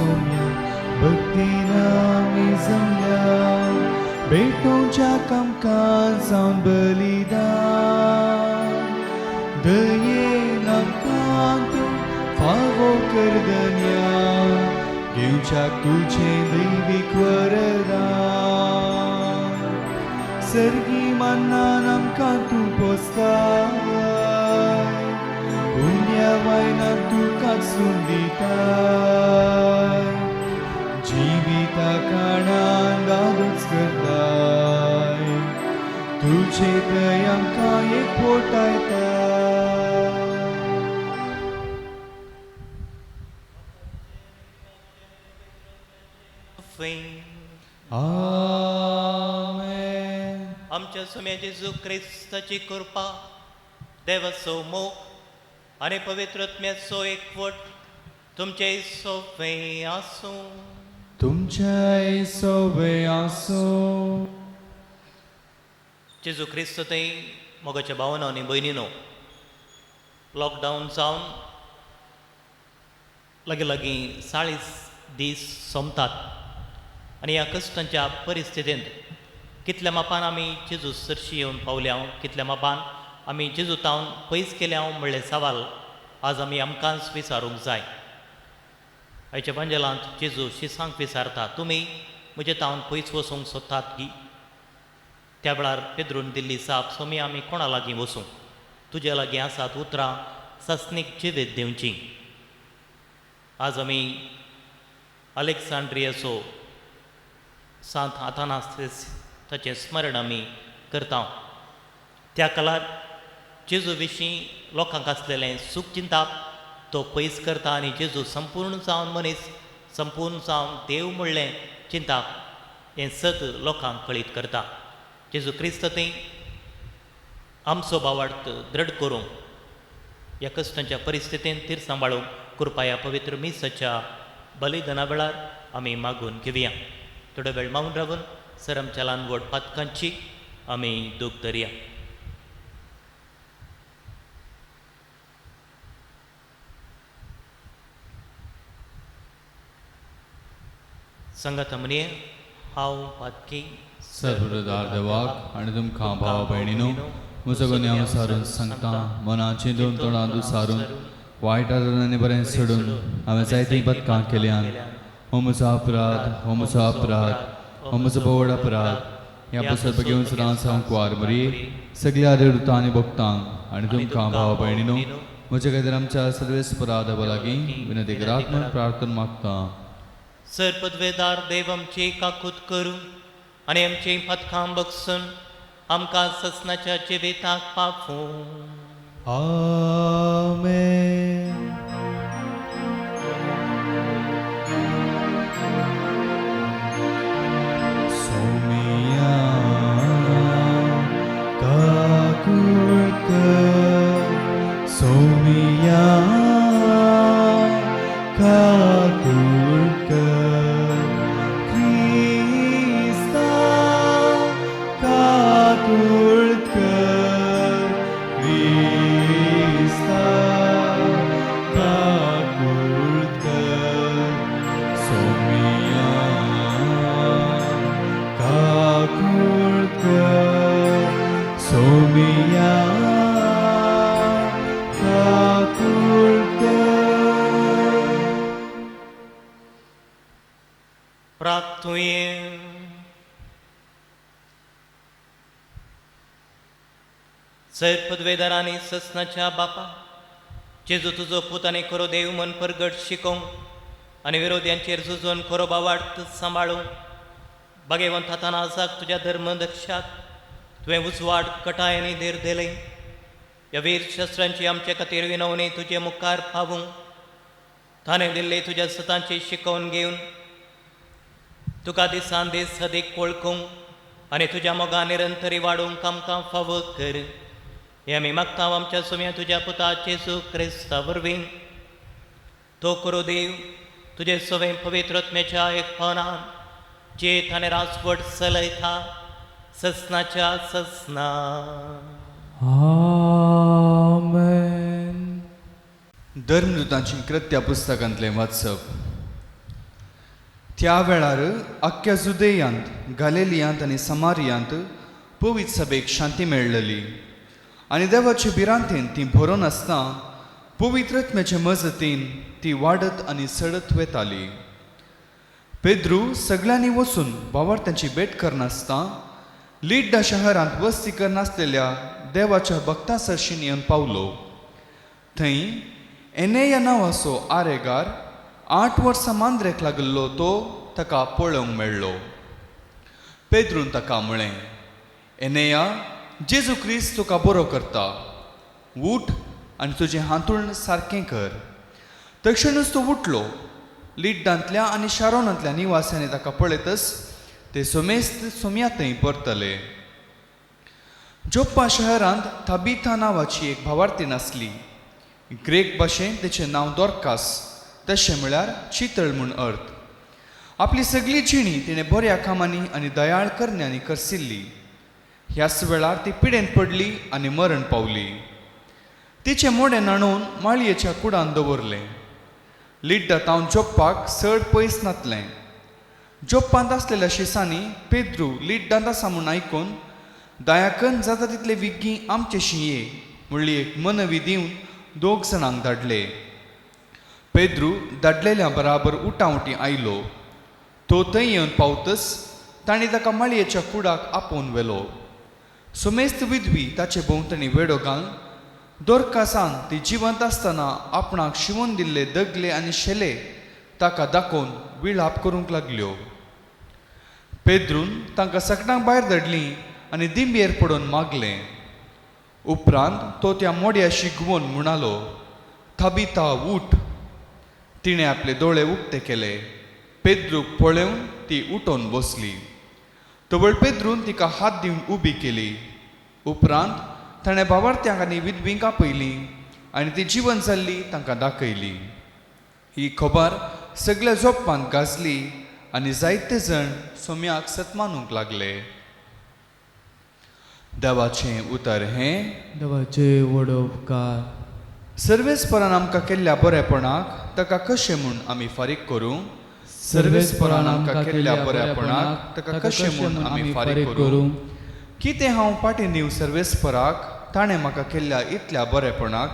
सोम्या भक्तीन आमी जमल्या भेटोवच्या कामकाज जावन बलिदान दयेन आमकां तूं फावो कर दन्या घेवच्याक तुजें दैवीक वरदान सर्गी मान्नान आमकां तूं पोसताय उण्या वायनाक तुका दिताय जिविता कारणान दादूच करताय तुजे दय आमकां एकवटायता. आमेन. आमच्या सुम्या जेजू क्रिस्ताची कृपा, देवाचो मोग आनी पवित्र आत्म्याचो एकवट तुमचे सोफे आसूं. तुमच्याय सोबे आसूं. जेजू क्रिस्त थंय मोगाच्या भावना आनी भयणीनो, लॉकडावन जावन लागीं लागीं 40 दीस सोंपतात आनी ह्या कश्टांच्या परिस्थितींत कितल्या मापान आमी जेजू सरशी येवन पावल्या, कितल्या मापान आमी जेजू तावन पयस केल्या म्हणलें सवाल आज आमी आमकांच विचारूंक जाय. आयच्या पंजेलांत जेजू शिसांक विचारता, तुमी म्हजे तावन पयस वचूंक सोदतात की? त्या वेळार पेद्रून दिल्ली जाप, सोमी आमी कोणा लागीं वचूं? तुजे लागीं आसात उतरां सासणीक जिवीत दिवची. आज आमी अलेक्सांड्रियाचो सांत आतानासियस ताचें स्मरण आमी करता. त्या काळार जेजू विशीं लोकांक आसलेलें सूख चिंताप तो पयस करता आनी जेजू संपूर्ण जावन मनीस, संपूर्ण जावन देव म्हणलें चिंताप हें सत लोकांक कळीत करता. जेजू क्रिस्त थंय आमचो भावार्थ दृढ करूंक ह्या कश्टांच्या परिस्थितींत तीर सांबाळूंक कृपया पवित्र मिसाच्या बलिदाना वेळार आमी मागून घेवया. थोडो वेळ मावन रावून सर आमच्या ल्हान व्हड पातकांची आमी दूख धरया. सांगात म्हणये, हांव पातकी. सर्वदार देवाक आनी तुमकां भावा भयणीनो म्हजो गुन्यांव सारून सांगता, मनाची दोन तोंडां दुसारून वायट आनी बरें सोडून हांवें जायतीं पदकां केल्यान. हो म्हजो अपराध, हो म्हजो अपराध, हो म्हजो भोवड अपराध. ह्या पसर घेवन सदांच हांव कुवार मरी सगल्या देवतां आनी भक्तांक आनी तुमकां भावा भयणीनो म्हज्या खातीर आमच्या सर्वेस्परा देवा लागीं विनंती करात म्हूण प्रार्थना मागता. सर पदवेदार देव आमची काकूत करूं आनी आमची पथकां बगसून आमकां ससनाच्या जिविताक पावूं. आमेन. सोमिया काकूत कर, सोमिया काकूत कर, क्रिस्ता काकूत कर, क्रिस्ता काकूत कर, सोमिया काकूत कर, सोमिया काकूत कर. प्रार्थुये. सर पदवेदार आनी ससनाच्या बापा जेजू तुजो पूत आनी खरो देव मन परगट शिकोवंक आनी विरोध्यांचेर झुजून खरो भावार्थ सांबाळूंक बागेवंत हातान तुज्या धर्म दक्षाक तुवें उजवाड कटाय आनी धीर दिलें. ह्या वीर शस्त्रांची आमचे खातीर विनवणी तुजे मुखार पावूंक ताणें दिल्ले तुज्या सतांची शिकोवन घेवन तुका दिसान दीस अदीक वळखूंक आनी तुज्या मोगान निरंतरी वाडोवंक आमकां फावो कर. हें आमी मागता आमच्या सुम्या तुज्या पुता जेजू क्रिस्ता वरवीं. तो करू देव तुजे सवें पवित्र आत्म्याच्या एकपणान जेत आनी राजवट चलयता ससनाच्या ससना. आमेन. धर्मदूतांची कृत्या पुस्तकांतलें वाचप. त्या वेळार आख्ख्या जुदेयांत, गालेलियांत आनी समारियांत पवित्र सभेक शांती मेळ्ळली आनी देवाचे भिरांतेन ती भरोन आसतना पवित्र आत्म्याचे मजतीन ती वाडत आनी सडत वेताली. पेद्रू सगळ्यांनी वचून भावार्थ्यांची भेट करनासतना लिड्डा शहरांत वस्ती करनासलेल्या देवाच्या भक्ता सरशीं येवन पावलो. थंय एनेया नांवाचो आरेगार 8 वर्सां मांद्रेक लागिल्लो तो ताका पळोवंक मेळ्ळो. पेद्रून ताका म्हळें, एनेया, जेजू क्रिस्त तुका बरो करता, उठ आनी तुजें हांतूण सारकें कर. तक्षणूच तो उठलो. लिड्डांतल्या आनी शारोनांतल्या निवास्यांनी ताका पळयतच ते सोमेस्त सोम्या थंय परतले. जोप्पा शहरांत थाबिथा नांवाची एक भावार्थी नासली. ग्रेक भाशेंत तेचें नांव दोरकास, तशें म्हळ्यार चितळ म्हूण अर्थ. आपली सगळी जिणी तिणें बऱ्या कामांनी आनी दयाळ करण्यांनी करसिल्ली. ह्याच वेळार ती पिडेन पडली आनी मरण पावली. तिचें मोडें न्हाणोवन माळयेच्या कुडान दवरलें. लिड्डा तावन जोप्पाक चड पयस नातलें. जोप्पांत आसलेल्या शिसांनी पेद्रू लिड्डांत आसा म्हूण आयकून दयाकन जाता तितले विग्गी आमचेशी ये म्हणली एक मनवी दिवन 2 जाणांक धाडले. पेद्रू धाडलेल्या बराबर उटाउटी आयलो. तो थंय येवन पावतच तांणी ताका माळयेच्या कुडाक आपोवन व्हेलो. सोमेस्त विधवी ताचे भोंवतणी वेडो घालून दोरकासान ती जिवंत आसतना आपणाक शिवून दिल्ले दगले आनी शेले ताका दाखोवन विळाप करूंक लागल्यो. पेद्रून तांकां सकटांक भायर धाडलीं आनी दिंबेर पडून मागलें. उपरांत तो त्या मोड्या शिगवून म्हणालो, थाबिता उठ. तिणें आपले दोळे उक्ते केले. पेद्रूक पळोवन ती उठोवन बसली. तवळ पेद्रून तिका हात दिवन उबी केली. उपरांत ताणें भावार्थ्यांक आनी विधवींक आपयली आनी ती जिवन जाल्ली तांकां दाखयली. ही खबर सगळ्या जोप्पांत गाजली आनी जायते जाण सोम्याक सतमानूंक लागले. देवाचें उतर हें. देवाचे व्हड उपकार. सर्वेस्परान आमकां केल्ल्या बरेपणाक ताका कशें म्हूण आमी फारीक करूं? सर्वेस्परान आमकां केल्ल्या बरेपणाक ताका कशें म्हूण आमी फारीक करूं? कितें हांव फाटीं दिवं सर्वेस्पराक ताणें म्हाका केल्ल्या इतल्या बरेपणाक?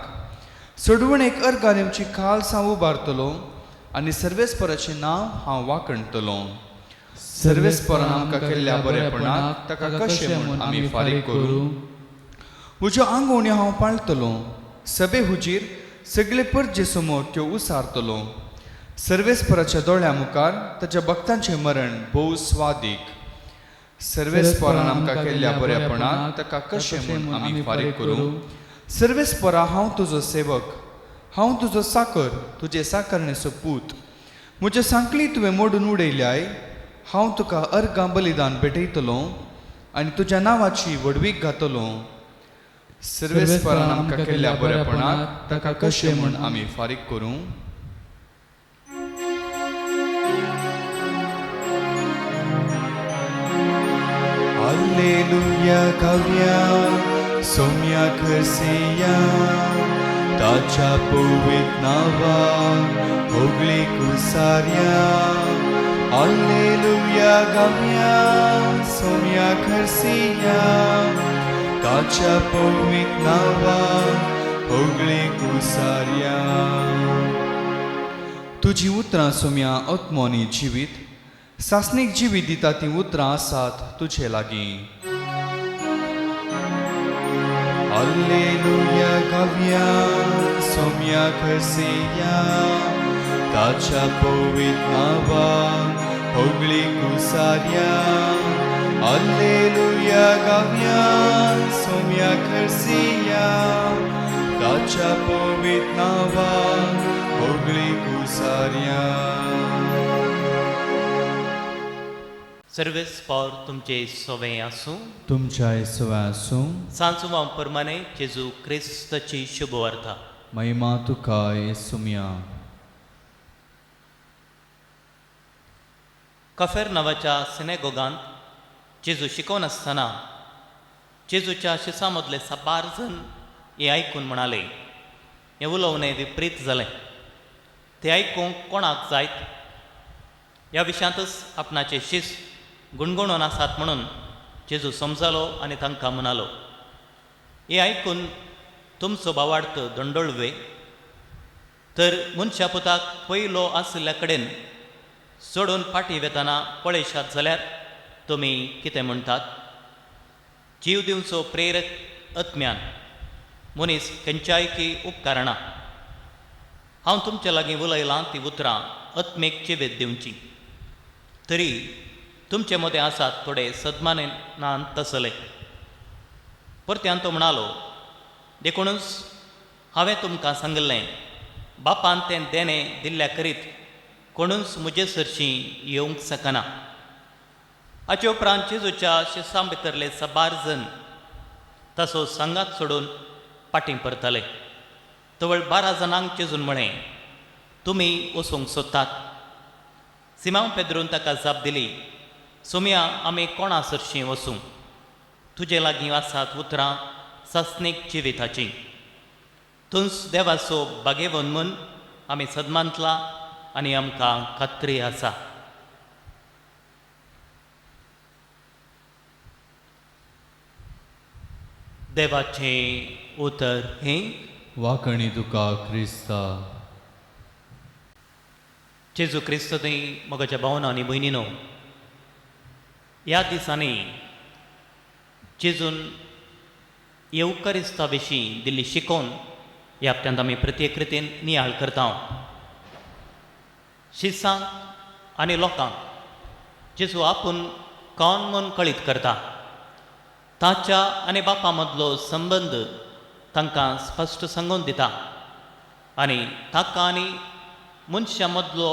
सोडवण एक अर्गां दिवची खाल हांव उबारतलो आनी सर्वेस्पराचें नांव हांव वाखणटलो. सर्वेस्परान आमकां केल्ल्या बरेपणाक ताका कशें म्हूण आमी फारीक करूं? म्हज्यो आंगवण्यो हांव पाळटलो, सभे हुजीर सगळे परजे समोर त्यो उसारतलो. सर्वेस्पराच्या दोळ्या मुखार ताच्या भक्तांचें मरण भोव स्वादीक. सर्वेस्परान आमकां केल्ल्या बरेपणाक ताका कशें म्हूण आमी फारीक करूं? सर्वेस्परा, हांव तुजो सेवक, हांव तुजो साकर, तुजे साकरणेचो पूत. म्हजे सांकळी तुवें मोडून उडयल्याय. हांव तुका अर्गां बलिदान भेटयतलो आनी तुज्या नांवाची व्हडवीक घातलो. सर्वेस्परान आमकां केल्ल्या बरेपणाक ताका कशें म्हूण आमी फारीक करूं? हालेलुया गावया सोम्या खरसेया, ताच्या पवित्र नांवाक होगळी कुसार्या. हालेलुया गावया सोम्या खरसेया, ताच्या पवित्र नांवाक होगळी कुसार्या. तुजी उतरां सोम्या आत्मोनी जिवीत सासणीक जिवीत दिता तीं उतरां आसात तुजे लागीं. हालेलुया गावया सोम्या खरसेया, ताच्या पवित्र नांवाक होगळी कुसार्या. हालेलुया गावया सोम्या खरसेया, ताच्या पवित्र नांवाक होगळी कुसार्या. सर्वेस्पर तुमचे सोवे आसूं. तुमच्या सोवे आसूं. सांजुवा परमाने जेजू क्रिस्ताची शुभवार्ता. महिमा तुका येसुम्या. कफेर नांवाच्या सिनेगोगांत जेजू शिकोवन आसतना जेजूच्या शिसां मदले साबार जण हें आयकून म्हणाले, हें उलोवणें विपरीत जालें, तें आयकूंक कोणाक जायत? ह्या विशयांतच आपणाचे शिस गुणगुणून आसात म्हणून जेजू समजालो आनी तांकां म्हणालो, हें आयकून तुमचो भावार्थ दंडोळवे तर मनशा पुताक पयलो आशिल्ल्या कडेन सोडून फाटीं वेतना पळयशात जाल्यार तुमी कितें म्हणटात? जीव दिवचो प्रेरक आत्म्यान मनीस खंयच्याय की उपकारना. हांव तुमच्या लागीं उलयलां ती उतरां आत्मीक जिवीत दिवची, तरी तुमचे मदें आसात थोडे सदमानान तसले. परत्यान तो म्हणालो, देखूनच हांवें तुमकां सांगिल्लें, बापान तें देणें दिल्ल्या करीत कोणूच म्हजे सरशीं येवंक शकना. हाचे उपरांत जेजूच्या शिसां भितरले साबार जण तसो सांगात सोडून फाटीं परतले. तवळ 12 जाणांक जेजून म्हळें, तुमी वचूंक सोदतात? सिमांव पेद्रून ताका जाप दिली, सोमया, आमी कोणा सरशीं वचूं? तुजे लागीं आसात उतरां सासणीक जिविताचीं. तुंच देवाचो बागेवन म्हूण आमी सदमांतला आनी आमकां खात्री आसा. देवाचें उतर हें. वाकणी तुका क्रिस्ता. जेजू क्रिस्त थंय मोगाच्या भावना आनी भयणीनो, ह्या दिसांनी जेजून येवकरिस्ता विशीं दिल्ली शिकोवन ह्या हप्त्यांत आमी प्रत्येक रितीन नियाळ करता. शिसांक आनी लोकांक जेजू आपूण कोण म्हूण कळीत करता. ताच्या आनी बापा मदलो संबंद तांकां स्पश्ट सांगून दिता आनी ताका आनी मनशां मदलो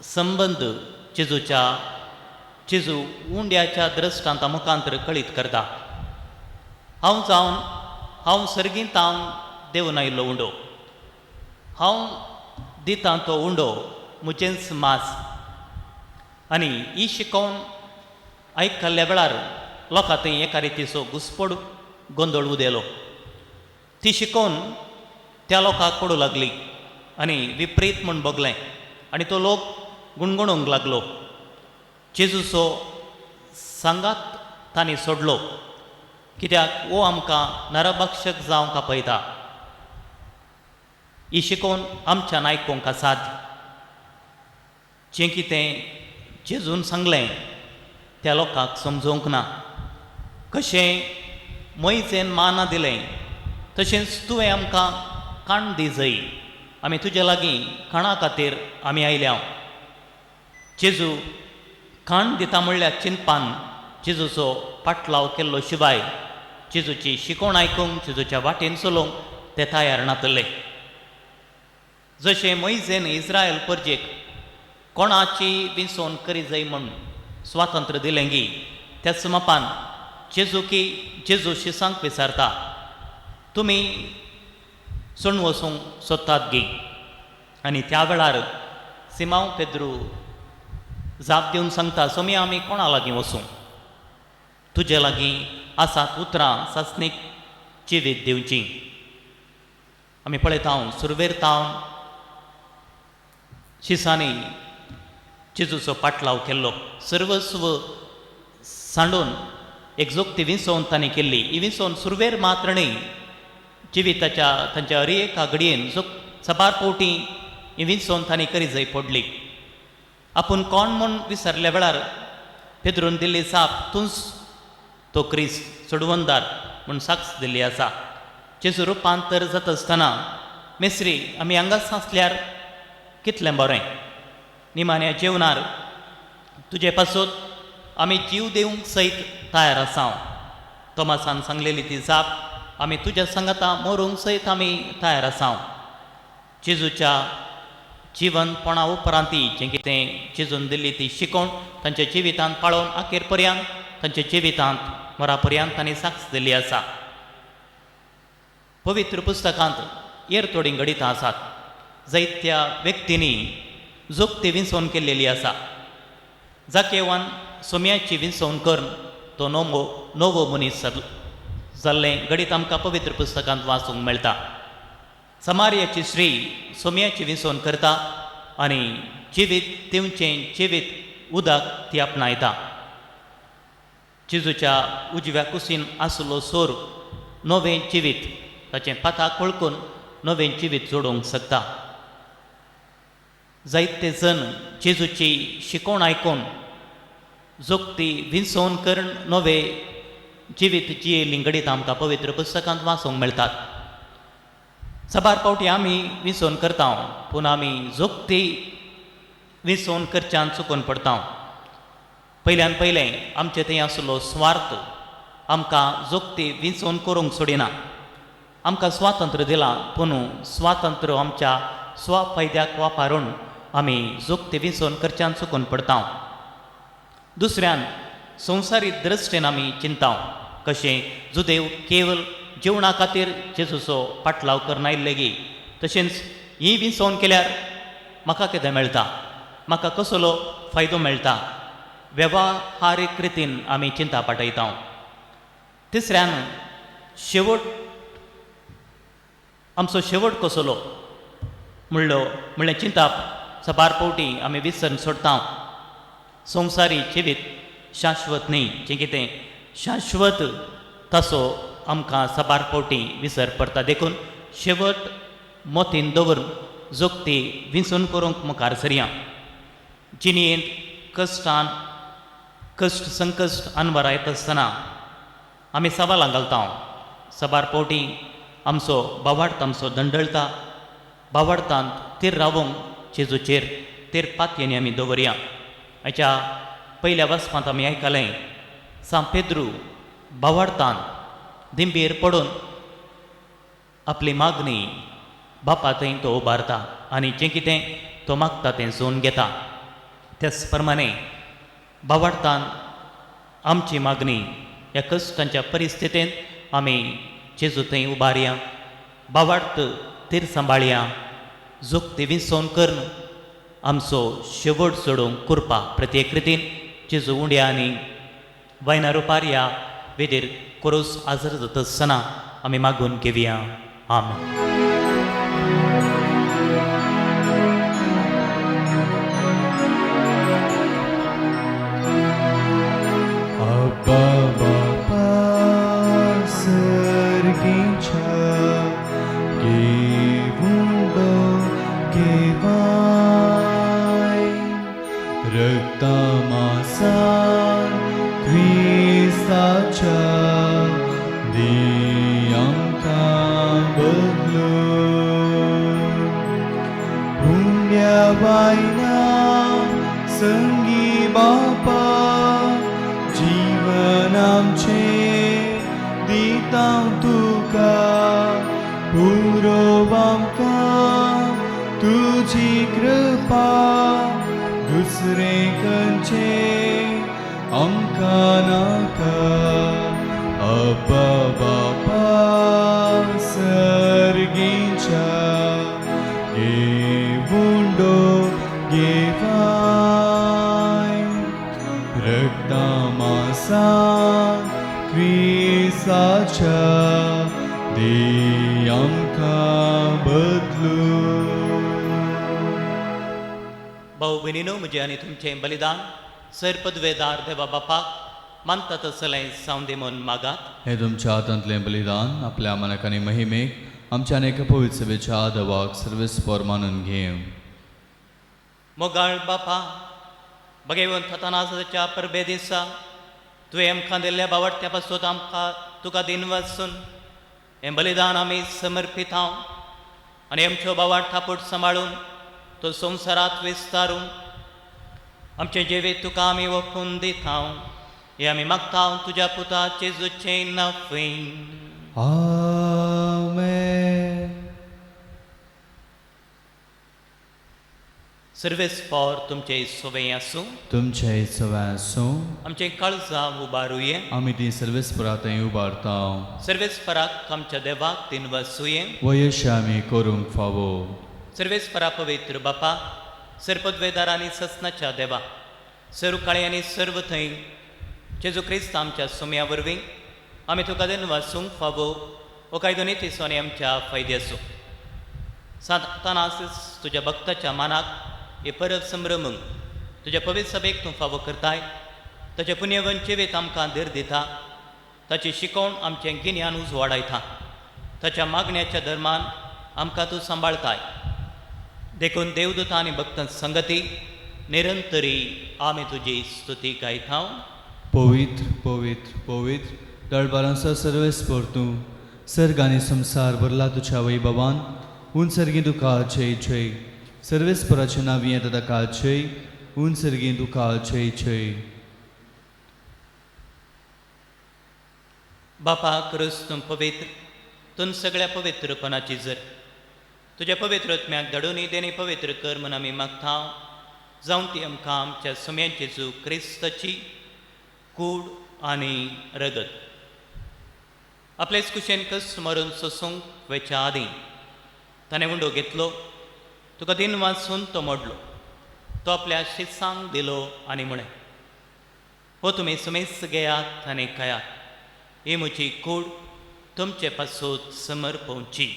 संबंद जेजूच्या जेजू उंड्याच्या द्रश्टांता मुखांतर कळीत करता. हांव जावन हांव सर्गींत हांव देवून आयिल्लो उंडो, हांव दितां तो उंडो म्हजेंच मास. आनी ही शिकोवन आयकल्ल्या वेळार लोकां थंय एका रितीचो घुसपड गोंदळ उदेलो. ती शिकोवन त्या लोकांक पडूं लागली आनी विपरीत म्हूण भोगलें आनी तो लोक गुणगुणूंक लागलो. जेजूचो सांगात तांणी सोडलो, कित्याक हो आमकां नरभक्षक जावंक आपयता. ही शिकोवन आमच्यान आयकूंक आसात. जें कितें जेजून सांगलें त्या लोकांक समजूंक ना. कशें मोयजेन माना दिलें तशेंच तुवें आमकां काण दी जय, आमी तुजे लागीं खाणा खातीर आमी आयल्या. जेजू खाण दिता म्हणल्यार चिंतपान जेजूचो पाटलाव केल्लो शिवाय जेजूची शिकोवण आयकूंक जेजूच्या वाटेन चलोवंक ते तयार नातले. जशें मोयजेन इस्रायल परजेक कोणाची विसोवन करी जाय म्हूण स्वातंत्र्य दिलें गी, त्याच मापान जेजू की जेजू शिसांक विचारता, तुमी सोडून वचूंक सोदतात गी? आनी त्या वेळार सिमांव पेद्रू जाप दिवन सांगता, सोमी आमी कोणा लागीं वचूं? तुजे लागीं आसात उतरां सासणीक जिवीत दिवची. आमी पळयता सुरवेर तावन शिसांनी जेजूचो पाटलाव केल्लो, सर्वस्व सांडून एक जोगती विसोवन तांणी केल्ली. ही विसोवन सुरवेर मात्र न्हय, जिविताच्या तांच्या हर एका घडयेन जो साबार फावटी ही विसोवन तांणी करी जाय पडली. आपूण कोण म्हूण विसरल्या वेळार पेद्रून दिल्ली जाप, तूंच तो क्रिस्त सोडवणदार म्हूण साक्ष दिल्ली आसा. जेजू रुपांतर जाता आसतना मेस्त्री आमी हांगाच आसल्यार कितलें बरें. निमाण्या जेवणार तुजे पासून आमी जीव दिवंक सयत तयार आसा. तोमासान सांगलेली ती जाप, आमी तुज्या सांगाता मरूंक सयत आमी तयार आसा. जेजूच्या जिवनपणा उपरांती जें कितें जेजून दिल्ली ती शिकोवण तांच्या जिवितांत पाळोवन अखेर पर्यंत तांच्या जिवितांत मरा पर्यंत तांणी साक्ष दिल्ली आसा. पवित्र पुस्तकांत हेर थोडीं घडितां आसात जायत्या व्यक्तींनी जोगती विंचोवन केल्लेली आसा. जाकेवान सोम्याची विंचोवन करून तो नवो नवो मनीस जाल्लें घडीत आमकां पवित्र पुस्तकांत वाचूंक मेळटा. समार्याची स्त्री सोम्याची विंचोवन करता आनी जिवीत दिवचें जिवीत उदक ती आपणायता. जेजूच्या उजव्या कुशीन आसलो सोर नवें जिवीत ताचें पाताक वळखून नवें जिवीत जोडूंक शकता. जायते जण जेजूची शिकवण आयकून जोगती विंचोवन करून नवे जिवीत जियेल्लीं घडीत आमकां पवित्र पुस्तकांत वाचूंक मेळटात. साबार फावटी आमी विंचोवन करता पूण आमी जोगती विंचोवन करच्यान चुकून पडटा. पयल्यान पयलें आमचे थंय आसलो स्वार्थ आमकां जोगती विंचोवन करूंक सोडिना. आमकां स्वातंत्र्य दिलां पूण स्वातंत्र्य आमच्या स्वफायद्याक वापरून आमी जोगती विंचोवन करच्यान चुकून पडटा. दुसऱ्यान संवसारीक दृश्टीन आमी चिंता कशें जुदेव केवल जेवणा खातीर जेजूचो पाटलाव करनायल्ले गी, तशेंच ही विंचोवन केल्यार म्हाका कितें मेळटा, म्हाका कसलो फायदो मेळटा, वेव्हारीक रितीन आमी चिंता पाटयता. तिसऱ्यान शेवट आमचो शेवट कसलो म्हणलो म्हणलें चिंताप साबार फावटी आमी विसरून सोडटा. संवसारी जिवीत शाश्वत न्ही, जें कितें शाश्वत ताचो आमकां साबार फावटी विसर पडटा. देखून शेवट मोतीन दवरून जोगती विंचून करूंक मुखार सरया. जिणेंत कश्टान कश्ट संकश्ट अनवरा येता आसतना आमी सवालां घालता. साबार फावटी आमचो बावार्थ आमचो दंडळटा. बावार्थांत तीर रावोंक जेजूचेर तीर पातयेनी आमी दवरया. हाच्या पयल्या वाचपांत आमी आयकलें सांत पेद्रू बावार्थान दिंबेर पडून आपली मागणी बापा थंय तो उबारता आनी जें कितें तो मागता तें जोन घेता. त्याच प्रमाणे बावार्थान आमची मागणी ह्या कश्टांच्या परिस्थितींत आमी जेजू थंय उबारया, बावार्थ तीर सांबाळया, जोगती विंचोवन करून आमचो शेवट चडोवंक कृपा प्रत्येक रितीन जेजू उंड्या आनी वायना रुपार ह्या वेदीर कोरोस आजर जाता आसतना आमी मागून घेवया. आमेन. अब्बा बापा सर्गीच्या घेवंडो घेवाय रक्तमासान क्रिस्ताच्या दी आमकां बदलून उंड्या बायना संगी बापा जीवन आमचें दिता तुका पुरो आमकां तुजी कृपा दुसरें खंयचें आमकां नाका. अब्बा बापा सर्गीच्या घेवंडो घेवाय रक्तमासान क्रिस्ताच्या दी आमकां बदलून. भाऊ भयणीनो, म्हजें आनी तुमचें बलिदान सर पदवेदार देवा बापाक मानता तसलें जावं दी म्हूण मागात. हे तुमच्या हातांतलें बलिदान आपल्या मनाक आनी महिमेक आमच्या अनेक पवित्र सभेच्या आदवाक सर्वेस्पर मानून घेवं. मोगाळ बापा, बगेवंत थतानाच्या परबे दिसा तुवें आमकां दिल्ल्या बावडत्या पासून आमकां तुका दिन वाचून हें बलिदान आमी समर्पीत हांव आनी आमच्यो बावाट थापूट सांबाळून तो संवसारांत विस्तारून आमचें जिवीत तुका आमी ओंपून दिता. हें आमी मागता तुज्या पुता जेजूचें नांवान. आमेन. सर्वेस्पर तुमचे सोवे आसूं. तुमचे सवे आसूं. आमचें काळजां उबारुये. आमी ती सर्वेस्परा थंय उबारता. सर्वेस्पराक आमच्या देवाक दिन वसुये. वयश आमी करूंक फावो. सर्वेस्परा पवित्र बापा, सर्पद्वेदार आनी ससनाच्या देवा, सर्व काळे आनी सर्व थंय जेजू क्रिस्त आमच्या सुम्या वरवीं आमी तुका दिन वासूंक फावो हो कायदो नितीचो आनी आमच्या फायद्याचो. सांतानास तुज्या भक्ताच्या मानाक हे परब संभ्रमूंक तुज्या पवित्र सभेक तूं फावो करताय. ताच्या पुण्यवंत जिवीत आमकां धीर दिता, ताची शिकवण आमचें गिन्यान उजवाडायता, ताच्या मागण्याच्या धर्मान आमकां तूं सांबाळताय. देखून देवदूत आनी भक्तां संगती निरंतरी आमी तुजी स्तुती गायता. पवित्र पवित्र पवित्र दळबारांचो सर्वेस्पर तूं, सर्ग आनी संवसार भरला तुज्या वैभवान. उंच सर्गी तुका जय जय. सर्वेस्पराचें नांव येता ताका जय. उंच सर्गी तुका जय जय. बापा क्रिस्त तूं पवित्र, तूं सगळ्या पवित्रपणाची जर तुज्या पवित्र आत्म्याक धाडून देणे पवित्र कर म्हूण आमी मागता. जावं ती आमकां आमच्या सुम्यांची जेजू क्रिस्ताची कूड आनी रगत. आपलेच कुशेन कश्ट मरून सोसूंक वेच्या आदीं ताणें उंडो घेतलो, तुका दिन वाचून तो मोडलो, तो आपल्या शिसांक दिलो आनी म्हळें, हो तुमी सुमेस्त घेयात आनी खायात, ही म्हजी कूड तुमचे पासून समर्पवची.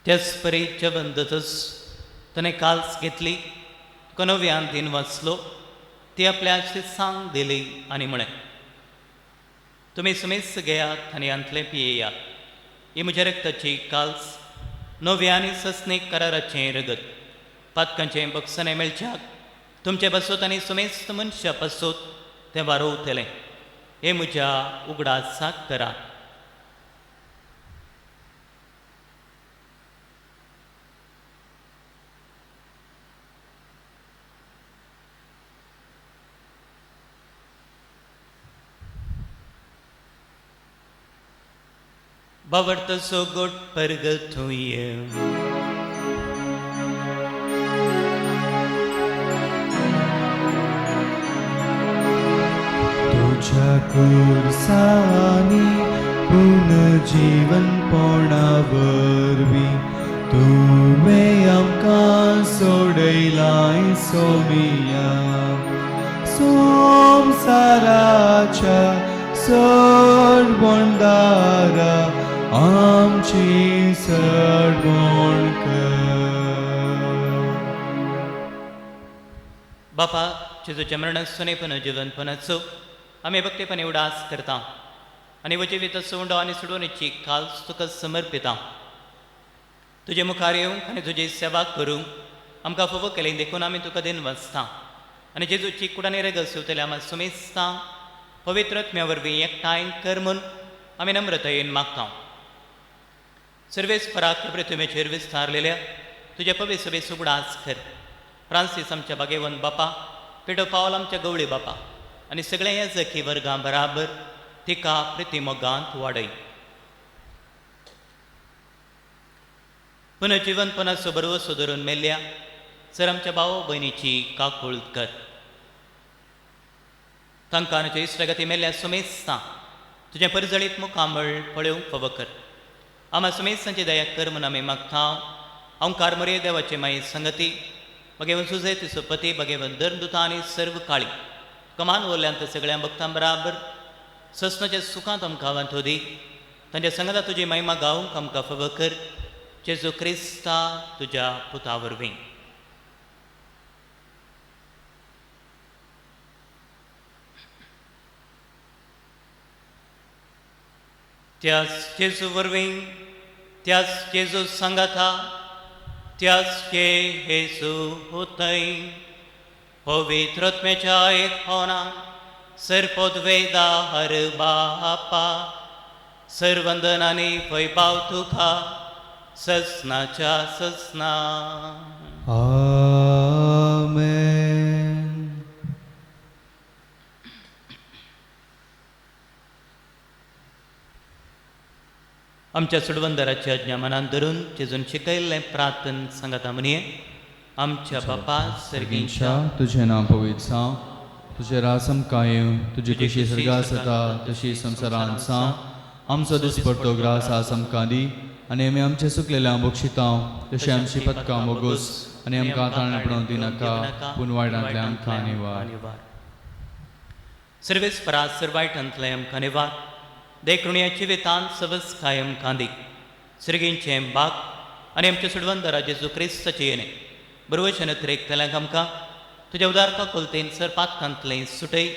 त्याच परी जेवण जातच ताणें काल्स घेतली, तुका नव्यान दिन वाचलो, ती आपल्या शिसांक दिली आनी म्हळें, तुमी सुमेस्त घेयात आनी हांतलें पियेयात, ही म्हज्या रक्ताची काल्स, नव्या आनी सस्नीक कराराचें रगत, पातकांचें बक्षणें मेळच्याक तुमचे पासत आनी सुमेस्त मनशा पासत तें वारोवतलें. हें म्हज्या उगडासाक करात. बावडतो गोट परगतूय तुझ्या कुर्सानी पुनर्जीवन पोणा वरवीं तुवें आमकां सोडयलाय सोमिया. संवसाराच्या सरबंदारा आमची सरबण कर. बापा जेजूच्या मरणासून पुनर्जीवनपणाचो आमी भक्तीपणे उडास करता आनी वजिवीत उंडो आनी सोडवणीची काल्स तुका समर्पिता. तुजे मुखार येवंक आनी तुजी सेवा करूंक आमकां फावो केली देखून आमी तुका दिन वाचता आनी जेजूची कुडानी रगत शिवतले आमी सुमेस्ता पवित्र आत्म्या वरवीं एकठांय कर म्हूण आमी नम्रतायेन मागता. सर्वेस्पराक पृथ्वीचेर विस्तारलेल्या तुज्या पवित्र सभेचो उगडास कर. फ्रांसीस आमच्या बागेवन बापा, पेटो पावल आमच्या गवळी बापा आनी सगळ्या ह्या जखी वर्गां बराबर तिका प्रितीमोगांत वाडय. पुनर्जीवनपणाचो भरवसो धरून मेल्ल्या सर आमच्या भाव भयणीची काकूळ कर. तांकां आनी इश्टागती मेल्ल्या सुमेस्ता तुजें परजळीत मुखामळ पळोवंक फावो कर. आमा सुमेस्तांची दया कर म्हूण आमी मागता. ओंकार मरे देवाचे माये संगती भगेवन सुजय तिचो पती भगेवन धर्मदुता आनी सर्व काळी कमान वरल्यान सगळ्या भक्तां बराबर ससनाच्या सुखांत आमकां वांटो दी. तांच्या संगता तुजी महिमा गावंक आमकां फावो कर. जेजू क्रिस्ता तुज्या पुता वरवीं. त्याच जेजू वरवीं, त्याच जेजू सांगाता, त्याच जेजू होतय पवित्र आत्म्याच्या एकपणान सर्पोद्वेदा हर बापा सर्वंदनानी वैभाव तुका ससनाच्या ससना. आमेन. आमच्या सुडवंदराच्या आज्ञा मनान धरून जेजून शिकयल्लें प्रार्थन सांगता म्हणये. आमच्या बापा सर्गींच्या, तुझें नांव पवित्र जावं, तुजें राज आमकां येवं, तुजी खुशी सर्गांत जाता तशी संवसारांत जावं. आमचो दिसपडतो ग्रास आज आमकां दी आनी आमी आमचे चुकलेल्या बक्षितांव तशें आमची पदकां बोगोस आनी आमकां ताण पडोवंक दिनाका, पूण वायटांतलें आमकां निवार. सर्वेस्परा सर वायटांतलें आमकां निवार, देखून ह्या जिवितांत सवसकाय आमकां दी. सर्गींचें बाग आनी आमच्या सोडवंदरा जेजू क्रिस्ताचें येणें बरवशेन अतिरेकतल्यांक आमकां तुज्या उदार काकुळटेन सर पातकांतलें सुटय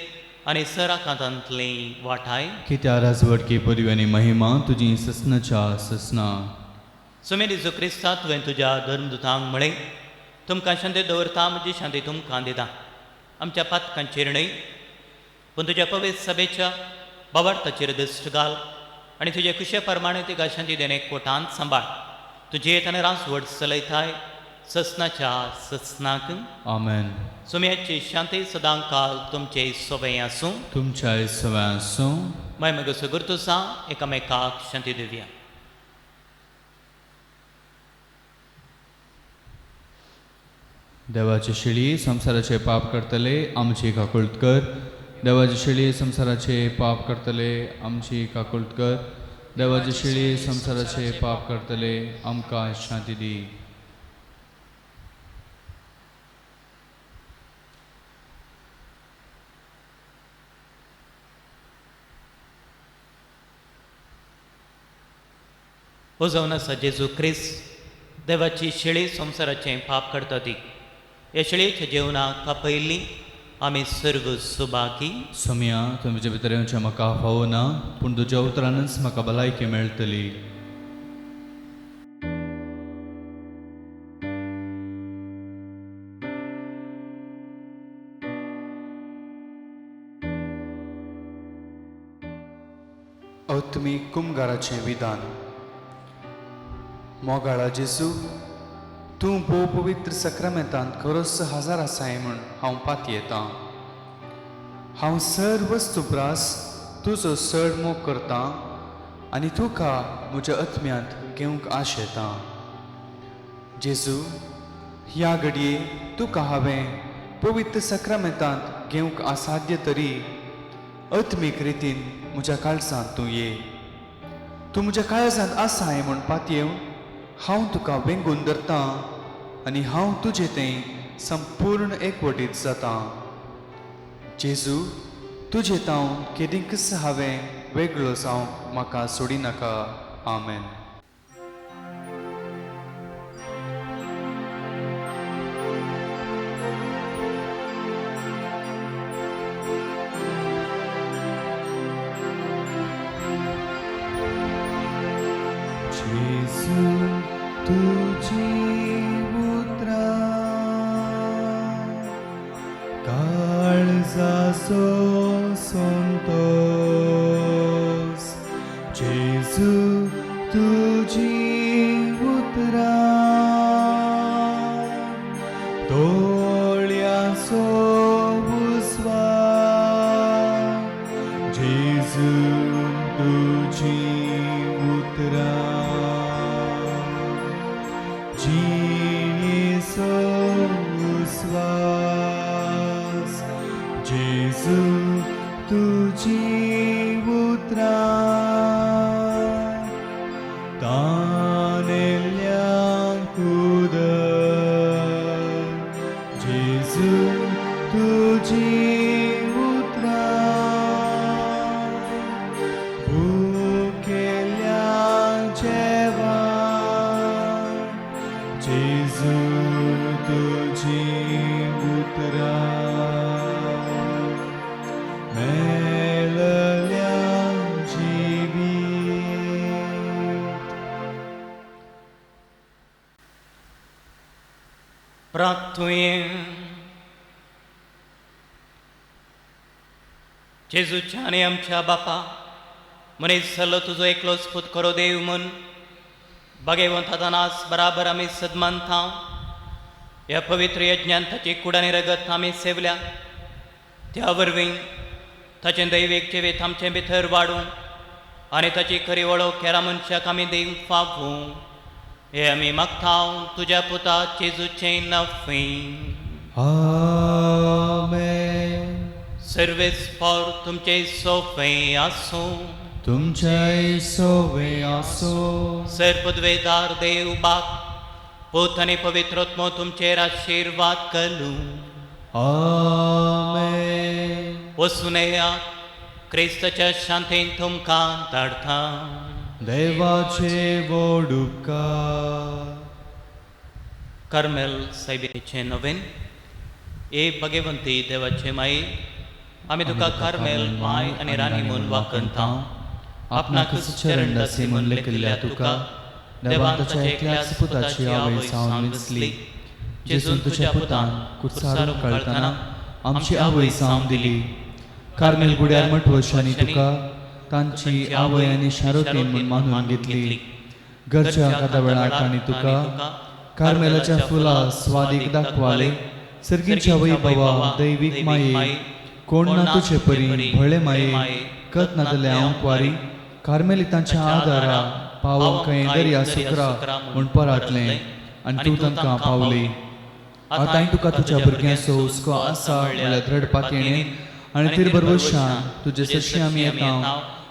आनी सर आकांतांतलें वाठाय. कित्या राजवटकी पदवी आनी महिमा तुजी ससनाच्या ससना. सुमेर जेजू क्रिस्ता, तुवें तुज्या धर्मदुतांक म्हळें, तुमकां शांती दवरता, म्हजी शांती तुमकां दिता. आमच्या पातकांचेर न्हय पूण तुज्या पवित्र सभेच्या बाबार्थाचेर दश्ट घाल आनी तुजे खुशे प्रमाणे तिका शांती देणे कोटांत सांबाळ. तुजे आनी रासवट चलयताय ससनाच्या ससनाक. आमेन. सुम्याची शांती सदां काल तुमचे सोबें आसूं. तुमच्याय सवय आसूं. मागीर मगो सगुर्त सा एकामेकाक शांती दिवया. देवाचे शेळी संवसाराचे पाप करतले आमची काकुळट कर. देवाचे शेळी संवसाराचे पाप करतले आमची काकुळट कर. देवाचे शेळी संवसाराचे पाप करतले आमकां शांती दी. हो जावन आसा जेजू क्रिस्त देवाची शेळी संवसाराचें पाप करता ती. ह्या शेळयेच्या जेवणाक कापयल्ली आमी सर्व सुबाकी. सोम्या, तुमचे भितर येवचें म्हाका फावो ना, पूण तुज्या उतरानच म्हाका भलायकी मेळटली. आत्मीक कुमगाराचें विधान. मोगाळा जेजू, तूं भोव पवित्र सक्रामेंतांत खरोच हजार आसाय म्हूण हांव पातयेतां. हांव सर वस्तू प्रास तुजो चड मोग करतां आनी तुका म्हज्या आत्म्यांत घेवंक आशेतां. जेजू, ह्या घडये तुका हांवें पवित्र सक्रामेंतांत घेवंक असाध्य तरी आत्मीक रितीन म्हज्या काळजांत तूं ये. तूं म्हज्या काळजांत आसाय म्हूण पातयेवन हांव तुका वेंगून धरतां आनी हांव तुजें तें संपूर्ण एकवटीत जातां. जेजू, तुजें तावन केदींकच हांवें वेगळो जावंक म्हाका सोडिनाका. आमेन. जेजू तुजी उतरां काळजाचो संतोस. जेजू तुजी उतरां दोळ्यांचो उस्वास. जेजू तुजी उतरां जिणेचो उस्वास. जेजू तुजी उतरां तानेल्यांक उदक. जेजू तुजी उतरां भुकेल्यांक जेवण. जेजू तुजी उतरां मेळ्ळ्यांक जिवीत. प्रार्थुये. जेजूच्या आनी आमच्या बापा मनीस जाल्लो तुजो एकलोच पूत खरो देव म्हूण बागेवंत आतां बराबर आमी सदमानता. ह्या पवित्र यज्ञान ताची कूड आनी रगत आमी सेवल्या, त्या वरवीं ताचें दैवीक जिवीत आमचें भितर वाडूं आनी ताची खरी वळख हेरा मनशाक आमी दिवंक फावूं, हे आमी मागता तुज्या पुता जेजूचें नफी. आमेन. सर्वेस्पर तुमचे सोफे आसूं. तुमच्याय सोवे आसूं. सर पदवेदार देव बाप पूत आनी पवित्र आत्मो तुमचेर आशिर्वाद करूं. आमेन. वचून येयात, क्रिस्ताच्या शांतीन तुमकां धाडटा. देवाचे व्हड उपकार. कार्मेल सायबिणीचें नवेन. ए भगवंती देवाचे माई, आमी तुका कार्मेल माय आनी राणी म्हूण वाखणता. आपणाक चरण दासी म्हूण लेखिल्ल्या तुका देवान ताच्या एकल्याच पुताची आवय जावन विंचली. जेजून तुज्या पुतान कुर्सारून कळटना आमची आवय जावन दिली. कार्मेल गुड्यार मठवशांनी तुका तांची आवय आनी शारोतीन म्हूण मानून घेतली. घरच्या एखाद्या वेळार तांणी तुका कार्मेलाच्या फुलां स्वादीक दाखवाले. सर्गीच्या वैभवा दैवीक माये, कोण ना तुजे परी भळे माये, कत नातले हांव कुवारी कार्मेलितांच्या आदारा पावोवंक खंय दर्या सुकरा म्हूण परातलें आनी तूं तांकां पावली. आतांय तुका तुज्या भुरग्यांचो हुस्को आसा म्हणल्यार दृढ पातयेणेन आनी तिरभरवशान तुजे सरशी आमी येता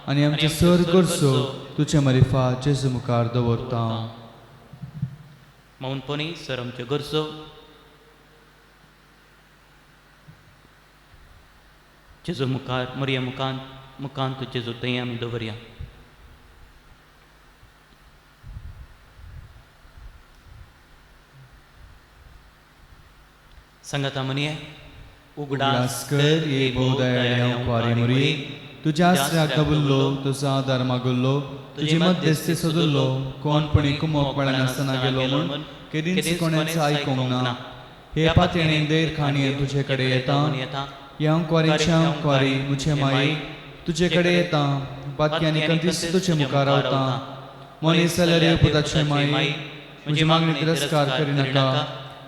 आनी आमचे सर गरजो तुजे मरिफा जेजू मुखार दवरता. मौनपणी सर आमच्यो गरजो जेजू मुखार, मरिया मुखांत मुखांत जेजू थंय आमी दवरया. सांगाता म्हणये. उगडास कर ये भोवदयाळी कुवारी मुरी, तुज्या आसऱ्याक दबुल्लो, तुजो आदार मागुल्लो, तुजी मध्यस्थी सोदुल्लो, कोणपणी कुमोक मेळनासतना गेलो म्हूण केदींच कोणेंच आयकूंक ना. हे पातयेणेन देर खाणयेन तुजे कडेन येता. ह्या कुवारीच्या कुवारी मुझे माई तुजे कडेन येता. बातकी आनी कंतीस तुजे मुखार रावता. मनीस जाल्यार पुताचे माई, म्हजी मागणी तिरस्कार करिनाका,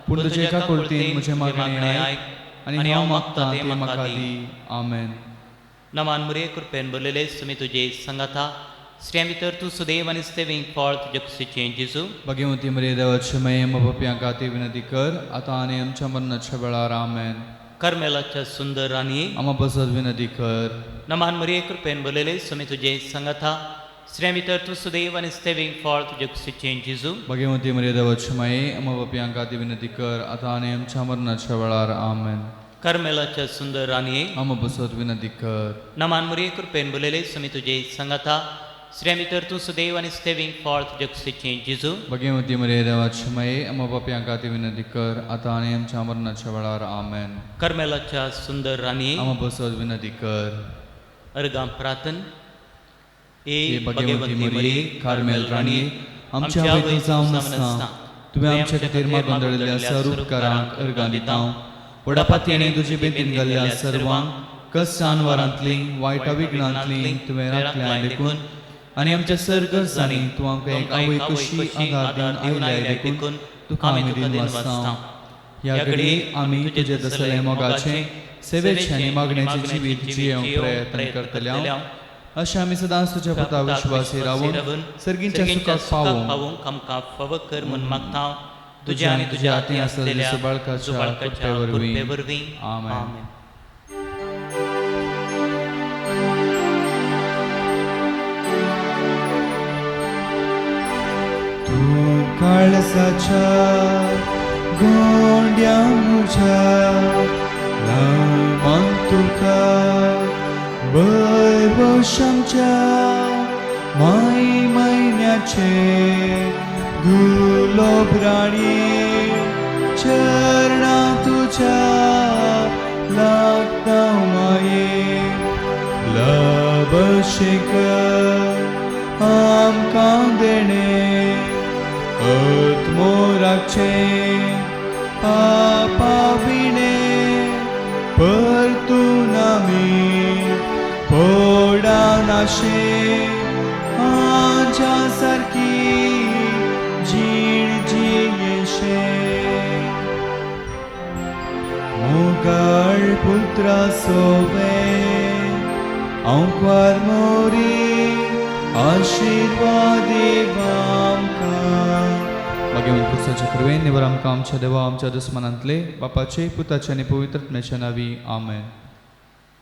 पूण तुजे काकुळतीन म्हजें मागणें आयक आनी हांव मागता तें म्हाका दी. आमेन. नमान मुरे, कृपेन भरलेले, तुमी तुजे सांगाता, स्त्रियां भितर तूं सुदैव आनी सेवींक फळ तुजे कुशीचें जेजू. भगवती मरिया देवाचे माये, पापयां खातीर विनंती कर आतां आनी आमच्या मरणाच्या वेळार. आमेन. कार्मेलाच्या सुंदर राणी, आमा पासत विनंती कर. नमान मुरे, कृपेन भरलेले, तुमी तुजे सांगाता, स्त्रियां भितर तूं सुदैव आनी सेवींक फळ तुजे कुशीचें जेजू. भगवती मरिया देवाचे माये, आमा पापयां खातीर विनंती कर आतां आनी आमच्या मरणाच्या वेळार. आमेन. कार्मेलाच्या सुंदर राणी, आमा पासत विनंती कर. नमान मुरे, कृपेन भरलेले, तुमी तुजे सांगाता, स्त्रियां भितर तूं सुदैव आनी सेवींक फळ तुजे कुशीचें जेजू. भगवती मरिया देवाचे माये, आमा पापयां खातीर विनंती कर आतां आनी आमच्या मरणाच्या वेळार. आमेन. कार्मेलाच्या सुंदर राणी, आमा पासत विनंती कर. अर्गां प्रार्थन. ए भगवती मरिये, कार्मेल राणी, आमच्या आवय जावन आसता, तुवें आमच्या खातीर मागून दळिल्ल्या सर उपकारांक अर्गां दिता. व्हडा पातयेणें तुजे बेतीन गेल्ल्या सर्वांक कश्टान वारांतली वायट विघ्नांतली तुवें राखल्या देखून आनी आमच्या सर गरजांनी तूं आमकां एक आवय कशी आदार दिवन आयल्या देखून तुका आमी दिनवासता. ह्या घडये आमी तुजे दसले मोगाचें सेवेचें आनी मागण्याचें जिवीत जियेवंक प्रयत्न करतले. अशें आमी सदांच तुज्या पुता विश्वासी रावून सर्गींच्या सुखाक पावोवंक आमकां फावो कर म्हूण मागता तुज्या आनी तुज्या हातीं आसलेल्या बाळकाच्या कृपे वरवीं. आमेन. तूं काळजाच्या गोंड्या म्हज्या नामान तुका भरवशांच्या माय म्हयन्याचे गुलोब राणी चरणा तुज्या लागता माये लभशेक आमकां देणें आत्मोराचे पापा विणें परतून आमी पडनाशे आमच्या सारकी जीण जियेशे. मोगाळ पुत्रा सोवे आंकवार मोरी आशिर्वाद आमकां. भगवंत पुरसाच्या कृपेन निवर आमकां आमच्या देवा आमच्या दुस्मनांतले बापाचे पुताचे आनी पवित्र आत्म्याच्या नांवी. आमेन.